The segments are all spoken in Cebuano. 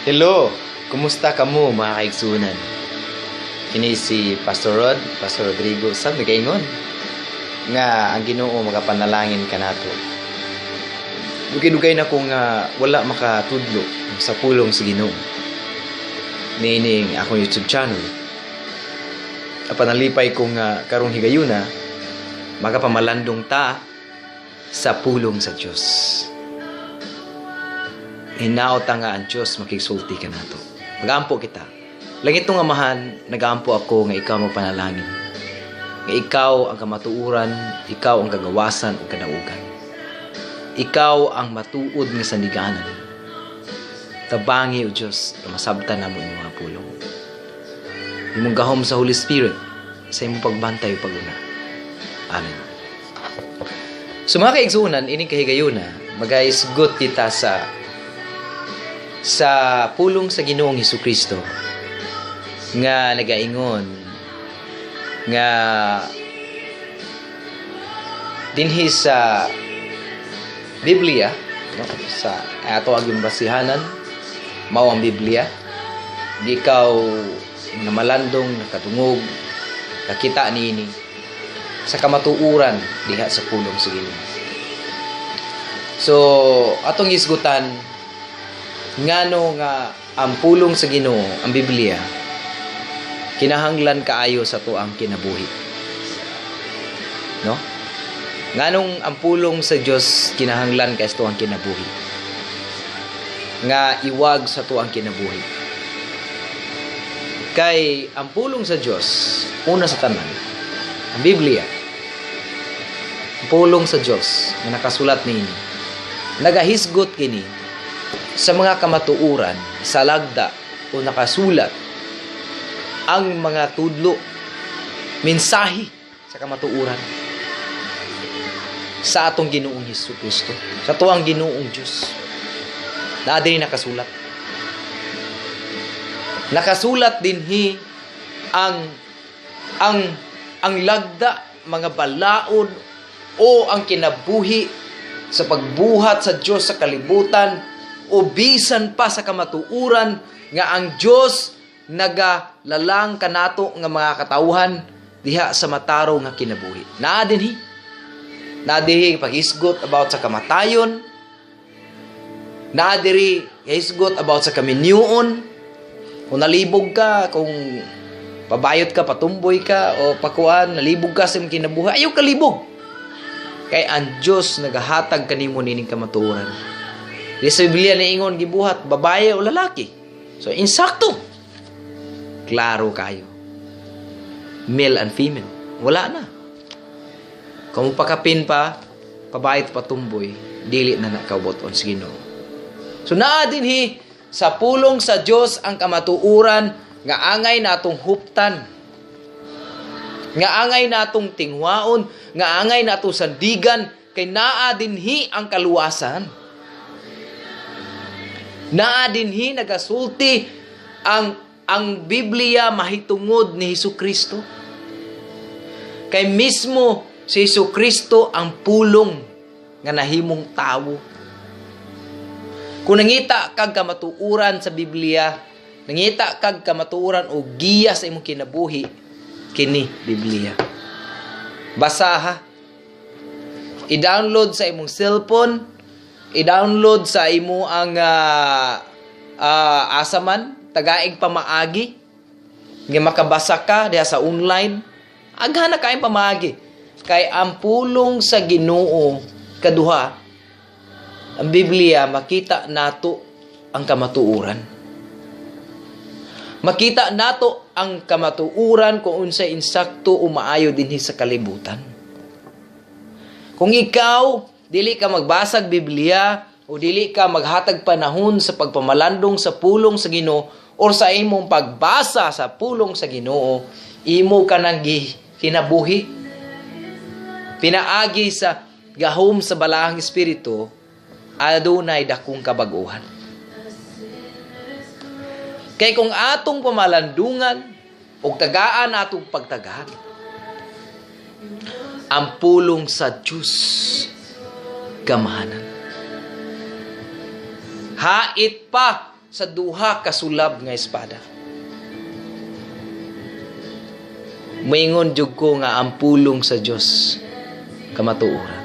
Hello! Kumusta kamo, mga kaigsunan? Kini si Pastor Rod, Pastor Rodrigo, sab nagaingon nga ang Ginoo magapanalangin kanato. Dugay-dugay na ko nga wala makatudlo sa pulong sa Ginoo niining akong YouTube channel. Apan nalipay ko nga karong higayuna makapamalandong ta sa pulong sa Dios. Hinaot nga ang Diyos makigsulti kanato. Magampo kita. Langit nga Amahan, nagaampo ako nga ikaw magpanalangin. Nga ikaw ang kamatuoran, ikaw ang kagawasan ug kadaugan. Ikaw ang matuod nga sandiganan. Tabangi, O Diyos, nga masabtan namo imong mga pulong. Imong gahom sa Holy Spirit, sa imong pagbantay ug paguna. Amen. So mga kaigsunan, ining kahigayuna, magaisgot kita sa pulong sa Ginoong Hesukristo nga nagaingon nga dinhi sa Biblia, no, sa ato ang basihanan mao ang Biblia. Ikaw namalandong, nakatungog, nakita niini sa kamatuoran diha sa pulong sa Ginoo. So atong isgutan ngano nga ang pulong sa Ginoo, ang Biblia, kinahanglan kaayo sa tuang kinabuhi. No? Nganong ang pulong sa Dios kinahanglan kay sa tuang kinabuhi? Nga iwag sa tuang kinabuhi. Kay ang pulong sa Dios, una sa tanan, ang Biblia, ang pulong sa Dios nga nakasulat niini, nagahisgot kini sa mga kamatuoran sa lagda o nakasulat ang mga tudlo, mensahe sa kamatuoran sa atong Ginoong Hesus Kristo, sa tuang Ginoong Dios. Naa dinhi nakasulat. Nakasulat dinhi ang lagda, mga balaod o ang kinabuhi sa pagbuhat sa Dios sa kalibutan o bisan pa sa kamatuoran nga ang Dios nagalalang kanato nga mga katawhan diha sa matarong nga kinabuhi. Naa dinhi. Naa dinhi paghisgot about sa kamatayon. Naa diri hisgot about sa kaminyuon. Kung nalibog ka, kung pabayot ka, patumboy ka, o pakuan, nalibog ka sa imong kinabuhi, ayaw kalibog. Kay ang Dios nagahatag kanimo nining kamatuoran. Di sa Biblia niingon gibuhat babae o lalaki. So insakto. Klaro kayo. Male and female. Wala na. Kung pakapin pa, pabayot, patumboy, dili na nakabuot-on sa Ginoo. So naa dinhi sa pulong sa Dios ang kamatuoran nga angay natong huptan, nga angay natong tingwaon, nga angay natong sandigan, kay naa dinhi ang kaluwasan. Naa dinhi nagasulti ang Biblia mahitungod ni Hesus Kristo. Kay mismo si Hesus Kristo ang pulong nga nahimong tawo. Kung nangita kag kamatuoran sa Biblia, nangita kag kamatuoran o giya sa imong kinabuhi, kini Biblia. Basaha. I-download sa imong cellphone, i-download sa imo ang asaman, tagaig pamaagi nga makabasa ka diha sa online. Aghan na kayong pamaagi. Kay ang pulong sa Ginoo, kaduha, ang Biblia, makita nato ang kamatuoran. Makita nato ang kamatuoran kung unsay insakto o maayo dinhi sa kalibutan. Kung ikaw dili ka magbasag Biblia o dili ka maghatag panahon sa pagpamalandong sa pulong sa Ginoo or sa imong pagbasa sa pulong sa Ginoo, imo ka nang kinabuhi pinaagi sa gahom sa Balaang Espiritu, adunay dakong kabag-ohan. Kay kung atong pamalandungan og tagaan atong pagtagaan ang pulong sa Diyos, gamahanan. Hait pa sa duha ka sulab nga espada. Moingon jud ko nga ang pulong sa Dios kamatuoran.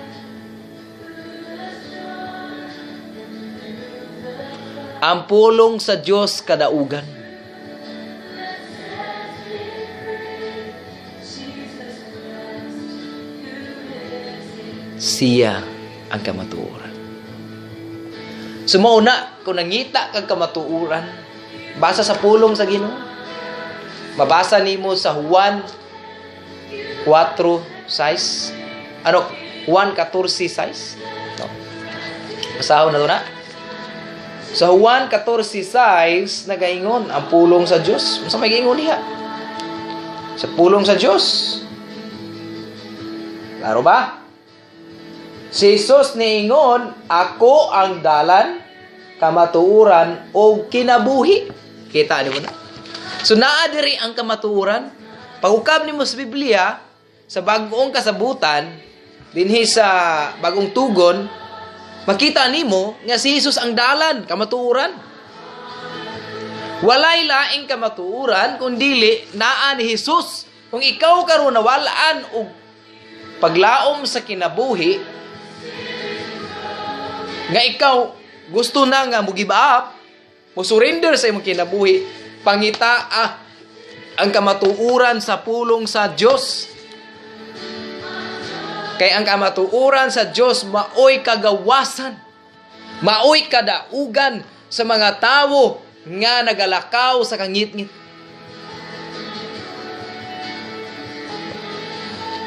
Ang pulong sa Dios kadaugan. Siya ang kamatuoran. So mauna, kung nangita kag kamatuoran, basa sa pulong sa Ginoo. Mabasa nimo sa Juan 4:6. Ano? Juan 14:6. No. Basahon na to na. Sa Juan 14:6 nagaingon ang pulong sa Dios. Unsa may giingon diha? Sa pulong sa Dios. Klaro ba? Si Jesus niingon, ako ang dalan, kamatuoran o kinabuhi. Kita nimo na. So naa diri ang kamatuoran. Pag-ukab nimo sa Biblia, sa bag-ong kasabutan, dinhi sa bagong tugon, makita nimo nga si Jesus ang dalan, kamatuoran. Walay laing kamatuoran kung dili naa ni Jesus. Kung ikaw karon nawalaan og paglaom sa kinabuhi, nga ikaw gusto na nga mo give up, mo surrender sa imong kinabuhi, pangita ang kamatuoran sa pulong sa Dios. Kay ang kamatuoran sa Dios maoy kagawasan, maoy kadaugan sa mga tawo nga nagalakaw sa kangitngit.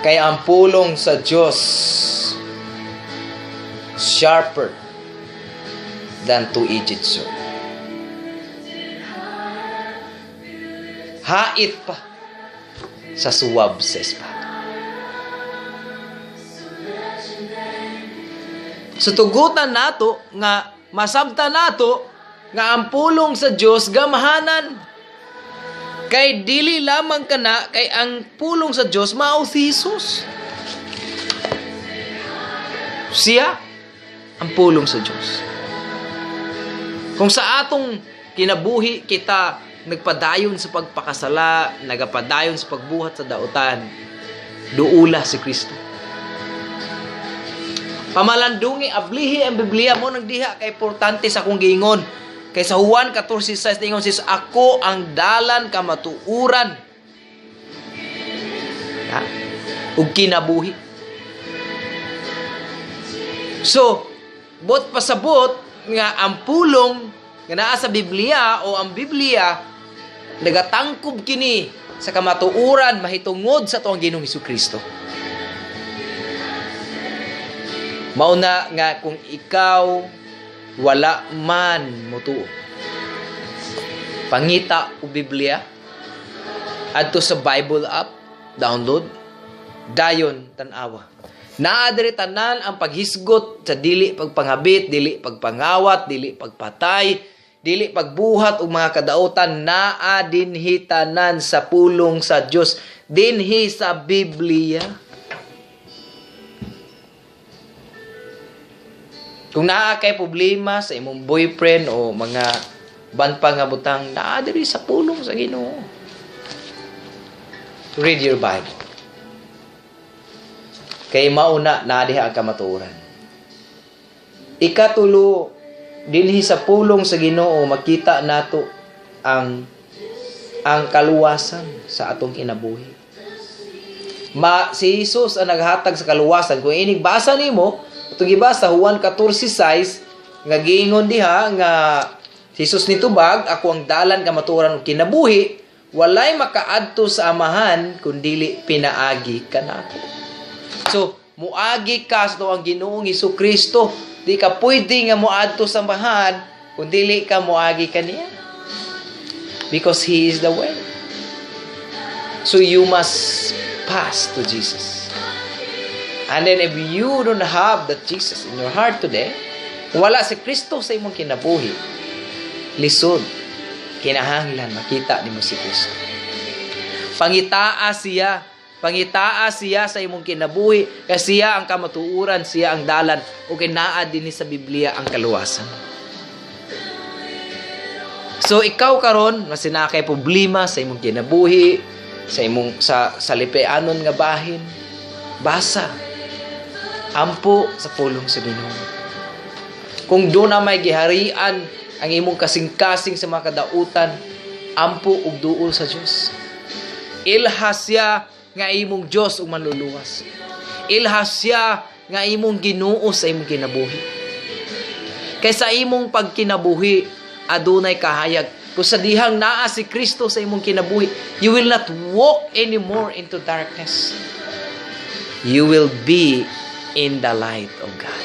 Kay ang pulong sa Dios sharper than two-edged sword. Hait pa sa suwab sa espada. So tugutan nato nga masabta nato nga ang pulong sa Dios gamahanan. Kay dili lamang kana, kay ang pulong sa Dios mao si Jesus. Siya ang pulong sa Dios. Kung sa atong kinabuhi kita nagpadayon sa pagpakasala, nagapadayon sa pagbuhat sa dautan, duula si Kristo. Pamalandungi, ablihi ang Biblia mo nang diha kay importante sa akong giingon. Kay sa Juan 14:6 ingon sis, ako ang dalan, kamatuoran, ha, ug kinabuhi. So, bot pasabot nga ang pulong nga naa sa Biblia o ang Biblia nagatangkob kini sa kamatuoran mahitungod sa tuang Ginoong Hesukristo. Mauna nga kung ikaw wala man motuo, pangita og Biblia adto sa Bible app, download, dayon tan-awa. Naa diri tanan ang paghisgot sa dili pagpangabit, dili pagpangawat, dili pagpatay, dili pagbuhat og mga kadautan. Naa dinhi tanan sa pulong sa Dios, dinhi sa Biblia. Kung naa kay problema sa imong boyfriend o mga ban pa nga butang, naa diri sa pulong sa Ginoo. Read your Bible. Kay mauna naa diha ang kamatuoran. Ikatulo, dinhi sa pulong sa Ginoo makita nato ang kaluwasan sa atong kinabuhi. Si Jesus ang naghatag sa kaluwasan. Kung inig basa nimo, atong gibasa Juan 14:6 nga giingon diha nga si Jesus nitubag, ako ang dalan, kamatuoran ug kinabuhi, walay makaadto sa Amahan kun dili pinaagi kanako. So, muagi ka sa ang Ginoong Hesukristo. Di ka pwede nga muadto sa Amahan kung dili ka muagi kaniya. Because He is the way. So you must pass to Jesus. And then if you don't have that Jesus in your heart today, kung wala si Kristo sa imong kinabuhi, lisod, kinahanglan makita nimo si Kristo. Pangitaa siya. Pangitaa siya sa imong kinabuhi, kasi siya ang kamatuoran, siya ang dalan, ug naa dinhi sa Biblia ang kaluwasan. So ikaw karon mas naa kay problema sa imong kinabuhi, sa imong sa lipayanon nga bahin, basa. Ampo sa pulong sa Ginoo. Kung duna may giharian ang imong kasing-kasing sa mga kadautan, ampo ug duol sa Dios. Ilha siya nga imong Dios ug manluluwas. Ilha siya nga imong Ginoo sa imong kinabuhi. Kay sa imong pagkinabuhi, adunay kahayag. Kung sa dihang naa si Kristo sa imong kinabuhi, you will not walk anymore into darkness. You will be in the light of God.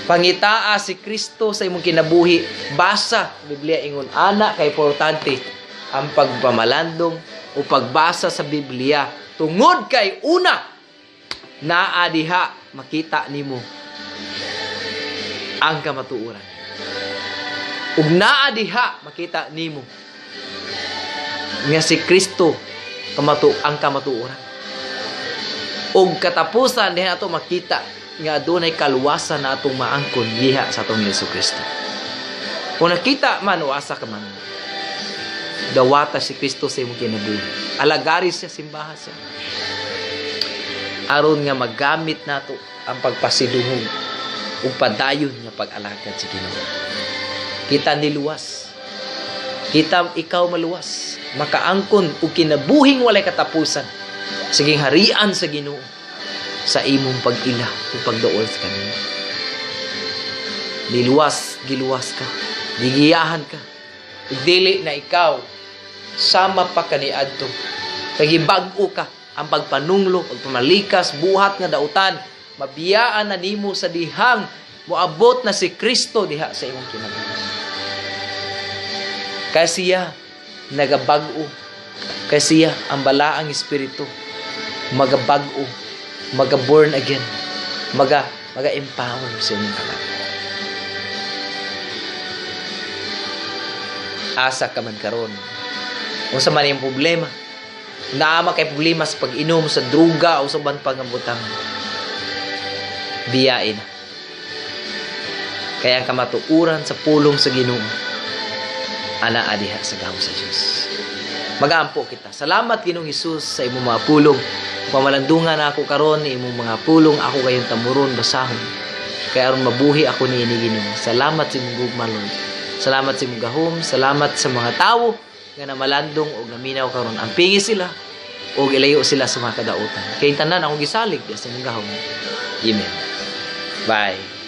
Pangitaa si Kristo sa imong kinabuhi. Basa Biblia. Ingon ana kay importante ang pagpamalandong o pagbasa sa Biblia tungod kay una, naa diha makita nimo ang kamatuoran. Ug naa diha makita nimo nga si Kristo ang kamatuoran. Ug katapusan, diha ato makita nga adunay kaluwasan na atong maangkon diha sa atong Hesus Kristo. Kung nakita man o asa ka man, dawata si Kristo sa imong kinabuhi. Alagari siya, simbaha siya. Aron nga magamit nato ang pagpasidungog ug padayon nga pag-alagad sa Ginoo. Kita niluwas. Kita ikaw maluwas. Makaangkon og kinabuhing walay katapusan. Sige, harian sa Ginoo sa imong pag-ila ug pagduol sa kaniya. Niluwas, giluwas ka. Gigiyahan ka. Ug dili na ikaw sama pa kaniadto. Kay gibag-o ka ang pagpanunglo, pagpamalikas, buhat nga dautan, mabiyaan na nimo sa dihang moabot na si Kristo diha sa imong kinabuhi. Kay siya nagabag-o. Kay siya ang balaang espiritu magabag-o, maga born again, maga empower sa imong kalag. Asa ka man karon, unsa man imong problema, naa man kay problema sa pag-inom, sa druga o sa uban pa nga butang, biyain na. Kaya ang kamatuoran sa pulong sa Ginoo anaa diha sa gahom sa Dios. Magaampo kita. Salamat, Ginoong Hesus, sa imong mga pulong. Pamalandungan ako karon ni imong mga pulong, ako kayong tamuron, basahon. Kay aron mabuhi ako niini, Ginoo. Salamat sa imong gugma, Lord. Salamat sa imong gahom, salamat sa mga tawo nga namalandong og naminaw karon. Ampingi sila og ilayo sila sa mga kadautan. Kay tanan akong gisalig sa imong gahom. Amen. Bye.